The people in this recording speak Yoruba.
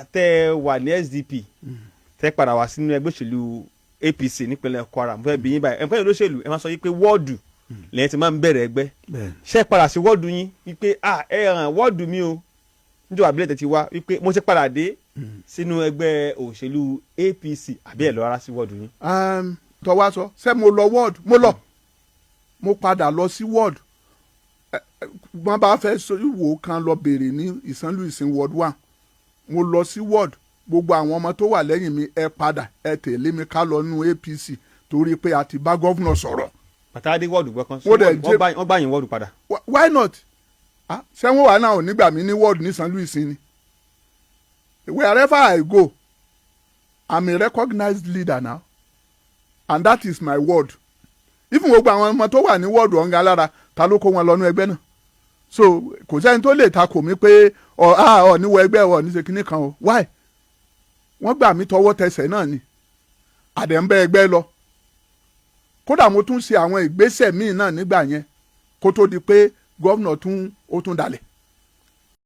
Nígbà tẹ́ ẹ wà ní SDP, tẹ́ padà wá sínú ẹgbẹ́ òṣèlú APC nípínlẹ̀ Kwara, mo fẹ́ bi yín báyìí. Ẹ̀pẹ́ olóṣèlú, ẹ máa sọ yìí pé wọ́ọ̀dù lẹ́yìn tí máa ń bẹ̀rẹ̀ ẹgbẹ́. Ṣé ẹ padà sí wọ́ọ̀dù yín wípé, "Ah, ẹ ràn wọ́ọ̀dù mi o," níjọba àbílẹ̀ tẹ̀ ti wá, wípé mo ti padà dé sínú ẹgbẹ́ òṣèlú APC, àbí ẹ̀ lọ rárá sí wọ́ọ̀dù yín? Tọ́wá sọ ṣé mo lọ ward, mo lọ, mo padà lọ sí ward. Wọ́n bá fẹ́ wò kan lọ béèrè ní Ìsànlù Ìsìn ward 1. Mo lọ sí ward, gbogbo àwọn ọmọ tó wà lẹ́yìn mi, ẹ padà, ẹ tẹ̀lé mi ká lọ nú APC, torí pé a ti bá governor sọ̀rọ̀. Bàtà dé wọ́ọ̀dù gbọ́ kan? Mo dẹ̀ Wọ́n gbà yín wọ́ọ̀dù padà? Why not? Ah, ṣé wọ́n wà náà ò nígbà mí ní ward ní Ìsànlù Ìsìn ni. Wherever I go, I'm a recognized leader now, and that is my word. Even gbogbo àwọn ọmọ tó wà ní wọ́ọ̀dù ọ̀ǹgá lára, ta ló kó wọn lọ́nú ẹgbẹ́ náà? So kò sẹ́ni tó lè takò mí pé ọ̀ ah, ọ̀ níwọ̀ ẹgbẹ́ ọ̀ ní ṣe kinní kan o. Why? Wọ́n gbà mí tọwọ́ tẹsẹ̀ náà ni, àdẹ̀ ń bẹ́ ẹgbẹ́ lọ. Kódà mo tún ṣe àwọn ìgbésẹ̀ míì náà nígbà yẹn kó tó di pé governor tún ó tún dalẹ̀.